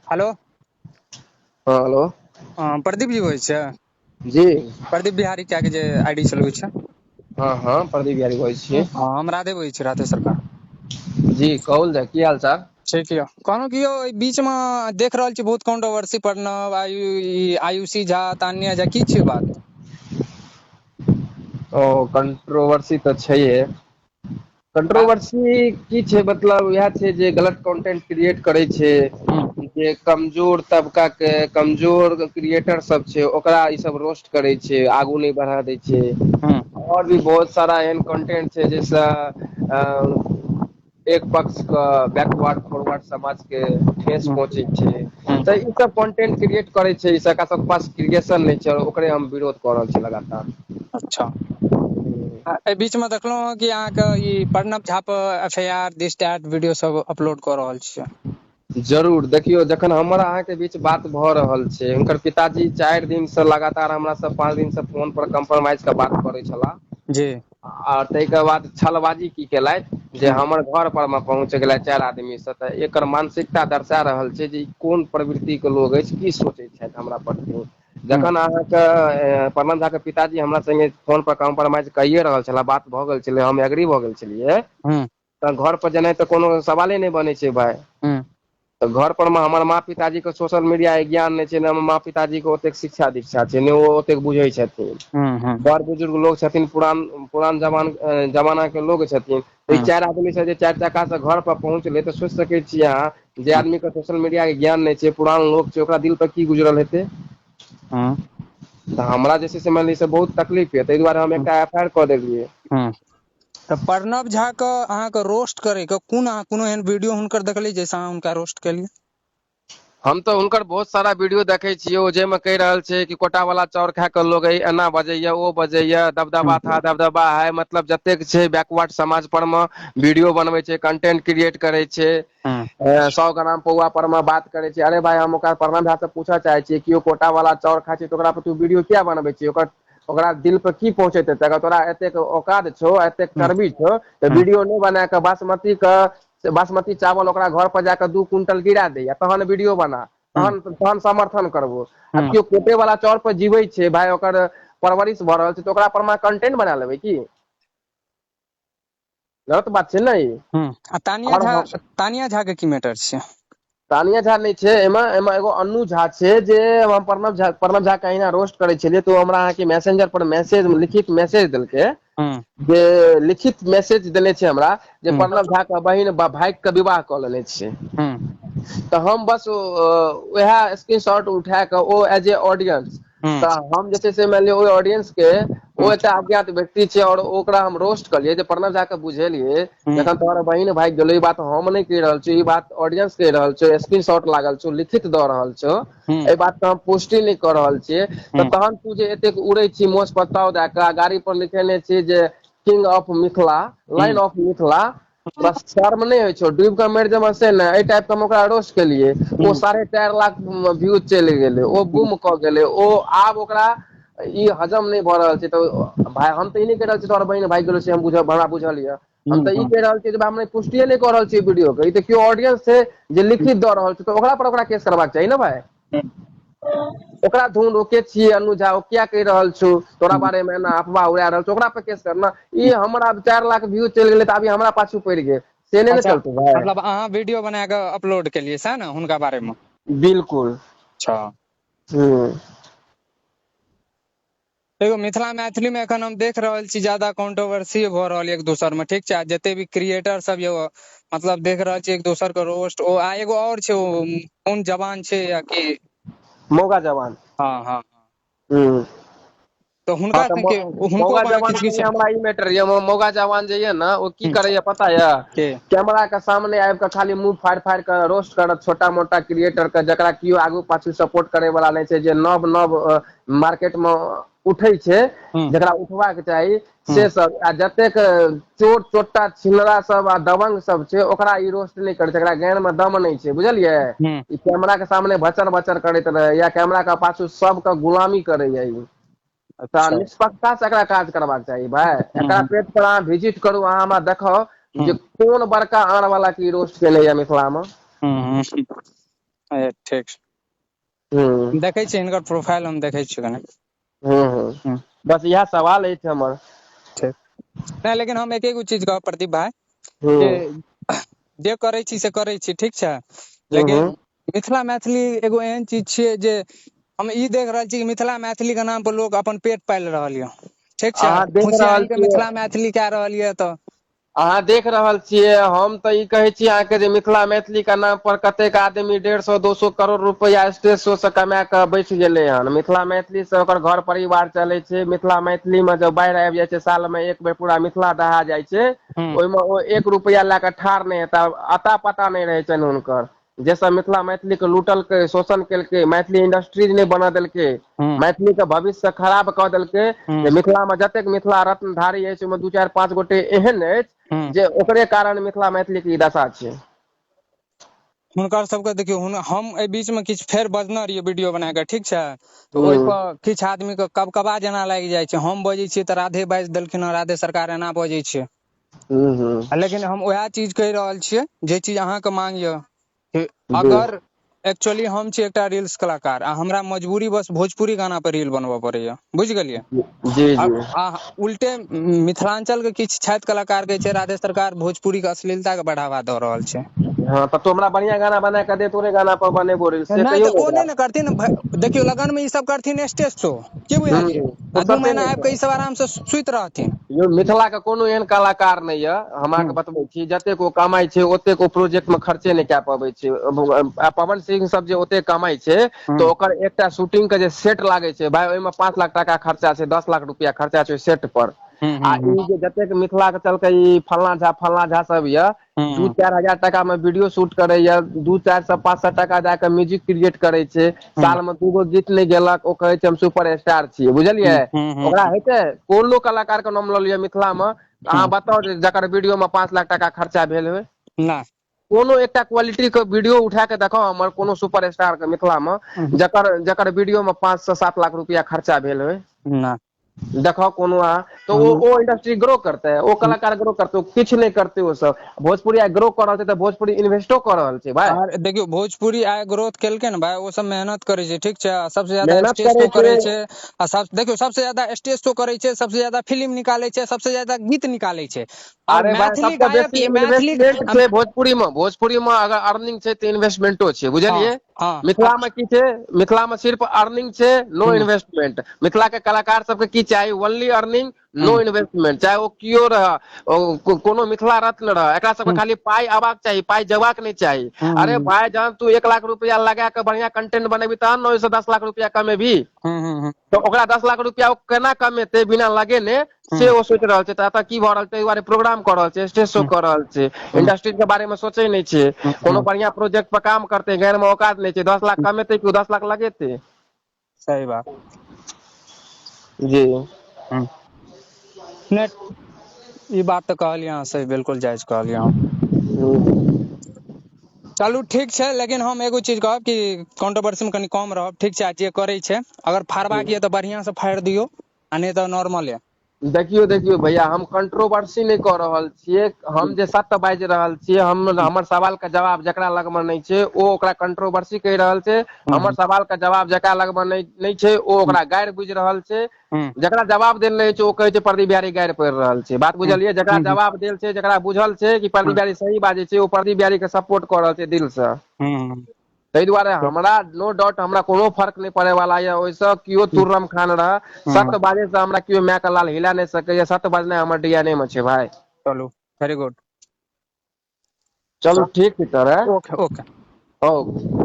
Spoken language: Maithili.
हेलो। हँ, हेलो। प्रदीप जी बजै छियै? जी। प्रदीप बिहारी के जे I D चलबै छै। हँ, प्रदीप बिहारी बजै छियै। हँ, हम राधे बजै छी, राधे सरकार। जी, कहल जाय, की हाल चाल? ठीक यऽ। कहलहुँ कि यौ, एहि बीच मे देख रहल छी बहुत कंट्रोवर्सी, प्रणव, आयु आयुषी झा, तान्या झा, की छै बात? ओ कंट्रोवर्सी तऽ छैहे। कंट्रोवर्सी की छै? मतलब इएह छै जे गलत कंटेंट क्रिएट करै छै, जे कमजोर तबका के कमजोर क्रिएटर सब छै, ओकरा ई सब रोस्ट करै छै, आगू नहि बढ़ा दै छै। आओर भी बहुत सारा एहन कंटेंट छै जाहिसँ एक पक्ष के बैकवर्ड फोरवर्ड समाज के ठेस पहुँचै छै। तऽ ई सब कंटेंट क्रिएट करै छै, ई एकरा सब पास क्रिएशन नहि छै। ओकरे हम विरोध कऽ रहल छी लगातार। अच्छा, एहि बीच मे देखलहुँ हँ कि अहाँके ई प्रणव झा पर F I R, this that video सब अपलोड कऽ रहल छियै। जरूर। देखियौ, जखन हमर अहाँके बीच बात भऽ रहल छै, हुनकर पिताजी 4 दिनसँ लगातार हमरा सब 5 दिनसँ फोन पर कम्प्रोमाइज के बात करै छलाह। जी। आ ताहिके बाद छलबाजी की केलथि जे हमर घर पर मे पहुँच गेलै चारि आदमी से। तऽ एकर मानसिकता दर्शा रहल छै जे ई कोन प्रवृतिके लोग अछि, की सोचै छथि हमरा प्रति। जखन अहाँके प्रणव झा के पिताजी हमरा संगे फोन पर कम्प्रोमाइज कइए रहल छले, बात भऽ गेल छलै, हम एग्री भऽ गेल छलियै, तऽ घर पर जेनाइ तऽ कोनो सवाले नहि बनै छै भाय। तऽ घर पर मे हमर माँ पिताजी के सोशल मीडिया के ज्ञान नहि छै, ने हमर माँ पिताजी के ओतेक शिक्षा दीक्षा छै, ने ओ ओतेक बुझै छथिन। बड़ बुजुर्ग लोग छथिन, पुरान पुरान जमान जमाना के लोग छथिन। ई चारि आदमी से जे चारि चक्का से घर पर पहुँचलै, तऽ सोचि सकै छियै अहाँ जे आदमी के सोशल मीडिया के ज्ञान नहि छै, पुरान लोक छै, ओकरा दिल पर की गुजरल हेतै। तऽ हमरा जे छै से मानि लिअ से बहुत तकलीफ यऽ, ताहि दुआरे हम एकटा एफ I R कऽ देलियै। तऽ प्रणव झा के अहाँके रोस्ट करे के कोन, अहाँ कोनो एहन वीडियो हुनकर देखली जैसे अहाँ हुनका रोस्ट केलियै? हम तऽ हुनकर बहुत सारा वीडियो देखै छियै, ओ जाहिमे कहि रहल छै कि कोटा वाला चाउर खा कऽ लोग एना बजैया, ओ बजैया, दबदबा था दबदबा है। मतलब जतेक छै बैकवर्ड समाज पर मे वीडियो बनबै छै, कंटेंट क्रिएट करै छै, 100 ग्राम पौआ पर मे बात करै छै। अरे भाय, हम ओकरा प्रणव झा से पूछऽ चाहै छियै, केओ कोटा वाला चाउर खाइ छै तऽ ओकरा पर तू वीडियो किया बनबै छी? ओकर ओकरा दिल पर की पहुंचैत हेतै? अगर तोरा एतेक औकात छौ, एतेक चर्बी छौ, तऽ वीडियो नहि बना कऽ बासमती के बासमती चावल ओकरा घर पर जाकऽ 2 क्विंटल गिरा दे आ तहन वीडियो बना, तहन तहन समर्थन करबो। आ केओ कोटे वाला चाउर पर जीबै छै भाय, ओकर परवरिश भऽ रहल छै, तऽ ओकरा पर मे कंटेंट बना लेबै की? गलत बात छै ने ई। आ तानिया आओर झा? हम तानिया झा के की मैटर छै? तानिया झा नहि छै एहिमे। एहिमे एगो अन्नू झा छै जे हम प्रणव झा के अहिना रोस्ट करै छलियै, तऽ ओ हमरा अहाँके मैसेंजर पर मैसेज, लिखित मैसेज देलकै, जे लिखित मैसेज देने छै हमरा जे प्रणव झा के बहिन भागि के विवाह कऽ लेने छै। तऽ हम बस वएह स्क्रीन शॉट उठा कऽ ओ एज ए ऑडियंस, तऽ हम जे छै से मानि लिअ ओहि ऑडियंस के, ओ एकटा अज्ञात व्यक्ति छै और ओकरा हम रोस्ट करलियै जे प्रणव झा के बुझेलियै, जखन तोहर बहिन भागि गेलो, ई बात हम नहि कहि रहल छी, ई बात ऑडियंस कहि रहल छौ, स्क्रीन शॉट लागल छौ, लिखित दऽ रहल छौ, एहि बात के हम पुष्टि नहि कऽ रहल छियै, तऽ तहन तू जे एतेक उड़ै छी मोछ पर ताव दए कऽ, गाड़ी पर लिखेने छी जे king of Mithila, lion of Mithila, तोरा शर्म नहि होइ छौ? डूबि कऽ मरि जेबह से ने? एहि टाइप के हम ओकरा रोस्ट केलियै। ओ 4.5 लाख व्यूज चलि गेलै, ओ बूम कऽ गेलै। ओ आब ओकरा ई हजम नहि भऽ रहल छै। तऽ भाय, हम तऽ ई नहि कहि रहल छी तोहर बहिन भागि गेलो से हम बुझल, हमरा बुझल यऽ। हम तऽ ई कहि रहल छियै जे भाय, हम पुष्टिए नहि कऽ रहल छियै वीडियो के। ई तऽ केओ ऑडियंस छै जे लिखित दऽ रहल छै, तऽ ओकरा पर ओकरा केस करबाक चाही ने भाय। ओकरा ढूंढ, ओ के छियै अनु झा, ओ किया कहि रहल छौ तोरा बारे मे एना अफवाह उड़ा रहल छौ, ओकरा पर केस करना। ई हमरा 4 लाख व्यू चलि गेलै तऽ अभी हमरा पाछू पड़ि गेल, से नहि ने चलतै भाय। मतलब अहाँ वीडियो बना कऽ अपलोड केलियै सएह ने हुनका बारे मे? बिल्कुल। देखियौ, मिथिला मैथिली मे एखन हम देख रहल छी ज्यादा कंट्रोवर्सी भऽ रहल एक दोसर मे, ठीक छै? आ जते भी क्रिएटर सब यौ, मतलब देख रहल छी एक दोसर के रोस्ट। ओ आ एगो और छै, ओ कोन जवान छै या की? मौगा जवान। हँ। तऽ हुनका तऽ सबके हुनको मौगा पर जवान किछु किछु संगे हमरा ई मैटर ये। मौगा जवान जे ये ने, ओ की करैया पता ये? के? कैमरा के सामने आबि कऽ खाली मुंह फाड़ि फाड़ि कऽ रोस्ट करत छोटा मोटा क्रिएटर के, जकरा केओ आगू पाछू सपोर्ट करे वाला नहि छै, जे नव नव मार्केट मे उठै छै, जकरा उठबाक चाही से सब। आ जतेक चोर चोट्टा छिनरा सब आ दबंग सब छै, ओकरा ई रोस्ट नहि करै छै। एकरा ज्ञान मे दम नहि छै, बुझलियै? ई कैमरा के सामने भचर भचर करैत रहे या कैमरा के पाछू सबके गुलामी करैया ई। तऽ निष्पक्षता से एकरा काज करबाक चाही भाय। एकरा पेज पर अहाँ विजिट करू, अहाँ हमरा देखाउ जे कोन बड़का आर वाला की रोस्ट केने यऽ मिथिला मे। ठीक छै। हूँ। देखै छियै हिनकर प्रोफाइल, हम देखै छियै कने। हूँ हूँ। बस इएह सवाल अछि हमर। ठीक। नहि, लेकिन हम एके गो चीज कहब प्रदीप भाई, हूँ। जे जे करै छी से करै छी, ठीक छै, लेकिन हूँ। मिथिला मैथिली एगो एहन चीज छियै जे हम ई देख रहल छी कि मिथिला मैथिली के नाम पर लोक अपन पेट पालि रहल यऽ, ठीक छै। अहाँ देख रहल फुसियाही के छियै। मिथिला मैथिली कए रहल यऽ तऽ अहाँ देख रहल छियै, हम तऽ ई कहै छी अहाँके जे मिथिला मैथिली के नाम पर कतेक आदमी 150 200 करोड़ रुपैआ स्टेज शो से कमा कऽ बैठ गेलै हन। मिथिला मैथिली से ओकर घर परिवार चलै छै। मिथिला मैथिली मे जब बाढ़ि आबि जाइ छै, साल मे एक बेर पूरा मिथिला दहा जाइ छै, ओहिमे ओ 1 रुपैआ लए कऽ ठाढ़ नहि हेता, अता पता नहि रहै छनि हुनकर। जे सब मिथिला मैथिली के लूटलकै, शोषण केलकै, मैथिली इंडस्ट्रीज नहि बनऽ देलकै, मैथिली के भविष्य खराब कऽ देलकै, जे मिथिला मे जतेक मिथिला रत्नधारी अछि ओहिमे 2 4 5 गोटे एहन अछि जे ओकरे कारण मिथिला मैथिली के ई दशा छै। हुनकर सबके देखियौ, हम एहि बीच मे किछु फेर बजने रहियै वीडियो बना कऽ, ठीक छै, तऽ ओहि पर किछु आदमी के कबकबा जेना लागि जाइ छै। हम बजै छियै तऽ राधे बाजि देलखिन हँ, राधे सरकार एना बजै छै। लेकिन हम उएह चीज कहि रहल छियै जे चीज अहाँके मांग यऽ, अगर एक्चुअली हम छी एकटा रील्स कलाकार आ हमरा मजबूरी बस भोजपुरी गाना पर रील बनबऽ पड़ैया, बुझि गेलियै? जी जी। आ उल्टे मिथिलांचल के किछु छथि कलाकार कहै छै राधे सरकार भोजपुरी के अश्लीलता के बढ़ावा दऽ रहल छै। हँ, तऽ तू हमरा बढ़िया गाना बना कऽ दे, तोरे गाना पर बनेबो रील, से नहि कहियौ तऽ ने ओ ओकरा। नहि ने करथिन। देखियौ, लगन मे ई सब करथिन स्टेज शो, की बुझलियै? आ 2 फुर्सते महीना नहि आबि कऽ ई सब आराम से सुति रहथिन। यौ, मिथिला के कोनो एहन कलाकार नहि यऽ, हम अहाँके बतबै छी, जतेक ओ कमाइ छै ओतेक ओ प्रोजेक्ट मे खर्चे नहि कए पबै छै। आ पवन सिंह सब जे ओतेक कमाइ छै तऽ ओकर एकटा शूटिंग के जे सेट लागै छै भाय, ओहिमे 5 लाख टाका खर्चा छै, 10 लाख रुपया खर्चा छै ओहि सेट पर। आ ई जे जतेक मिथिला के चलते ई फलना झा फलना झा सब यऽ, 2-4 हजार टाका मे वीडियो शूट करैया, 2-4 सए 500 टाका दए कऽ म्यूजिक क्रिएट करै छै, साल मे 2 गो गीत नहि गेलक, ओ कहै छै हम सुपर स्टार छियै, बुझलियै? ओकरा हेतै? कोनो कलाकार के नाम लऽ लिअ मिथिला मे, अहाँ बताउ जे जकर वीडियो मे 5 लाख टाका खर्चा भेल होय। नहि। कोनो एकटा क्वालिटी के वीडियो उठा के देखाउ हमर कोनो सुपर स्टार के मिथिला मे, जकर जकर वीडियो मे 5 से 7 लाख रुपया खर्चा भेल होय। नहि। देखाउ कोनो अहाँ तऽ ओ इंडस्ट्री ग्रो करतै, ओ कलाकार ग्रो करतै? ओ किछु नहि करतै। ओ सब भोजपुरी आइ ग्रो कऽ रहल छै तऽ भोजपुरी इन्वेस्टो कऽ रहल छै भाय। आर देखियौ, भोजपुरी आइ ग्रोथ केलकै ने भाय, ओ सब मेहनत करै छै, ठीक छै, आ सबसे ज्यादा मेहनत स्टेज करै शो करै छै। छै। आ सब देखियौ, सबसे ज्यादा स्टेज शो करै छै, सबसे ज्यादा फिल्म निकालै छै, सबसे ज्यादा गीत निकालै छै। और अरे भाय, मैथिली सबसँ गायक बेसी मैथिली इन्वेस्टमेंट छै भोजपुरी मे। भोजपुरी मे अगर अर्निंग छै तऽ इन्वेस्टमेंटो छै, बुझलियै? हँ। मिथिला मे की छै? मिथिला मे सिर्फ अर्निंग छै, नो इन्वेस्टमेंट। मिथिला के कलाकार सबके की चाही? ओनली अर्निंग, नो इन्वेस्टमेंट। चाहे ओ कियो रह, ओ कोनो मिथिला रत्न रह, एकरा सबके खाली पाइ अबाक चाही, पाइ जबाक नहि चाही। अरे भाय, जहन तू 1 लाख रुपया लगा के बढ़िया कंटेंट बनेबी तहन ने ओहिसँ 10 लाख रुपया कमेबी। तऽ ओकरा 10 लाख रुपया ओ केना कमेतै बिना लगेने, से ओ सोचि रहल छै। तऽ एतऽ की भऽ रहल छै? ताहि दुआरे प्रोग्राम कऽ रहल छै, स्टेज शो कऽ रहल छै, इंडस्ट्री के बारे मे सोचै नहि छै। कोनो बढ़िया प्रोजेक्ट पर काम करतै, गैर मे औकात नहि छै। 10 लाख कमेतै कि ओ 10 लाख लगेतै? सही बात। जी। नहि, ई बात तऽ कहलियै अहाँ सही, बिल्कुल जायज कहलियै अहाँ। चलू, ठीक छै, लेकिन हम एगो चीज कहब कि कंट्रोवर्सी मे कनि कम रहब, ठीक छै? आ जे करै छै, अगर फाड़बाक यऽ तऽ बढ़िआँ से फाड़ि दियौ आ नहि तऽ नॉर्मले। देखियौ देखियौ भैया, हम कंट्रोवर्सी नहि कऽ रहल छियै, हम जे सत्य बाजि रहल छियै। हम हमर सवाल के जवाब जकरा लगमे नहि छै ओ ओकरा कंट्रोवर्सी कहि रहल छै। हमर सवाल के जवाब जकरा लगमे नहि नहि छै ओ ओकरा गारि बुझि रहल छै। जकरा जवाब देल नहि छै ओ कहै छै प्रदीप बिहारी गारि पढ़ि रहल छै। बात बुझलियै? जकरा जवाब देल छै, जकरा बुझल छै कि प्रदीप बिहारी सही बाजै छै, ओ प्रदीप बिहारी के सपोर्ट कऽ रहल छै दिलसँ। ताहि दुआरे हमरा नो डाउट, हमरा कोनो फर्क नहि पड़े वाला यऽ ओहिसँ, केओ तुर्रम खान रह। सत्य बाजै से हमरा केओ माय के लाल हिला नहि सकैया। सत्य बजनाइ हमर डीएनए मे छै भाय। चलू, वेरी गुड। चलू, ठीक छै सर। Okay okay. Okay.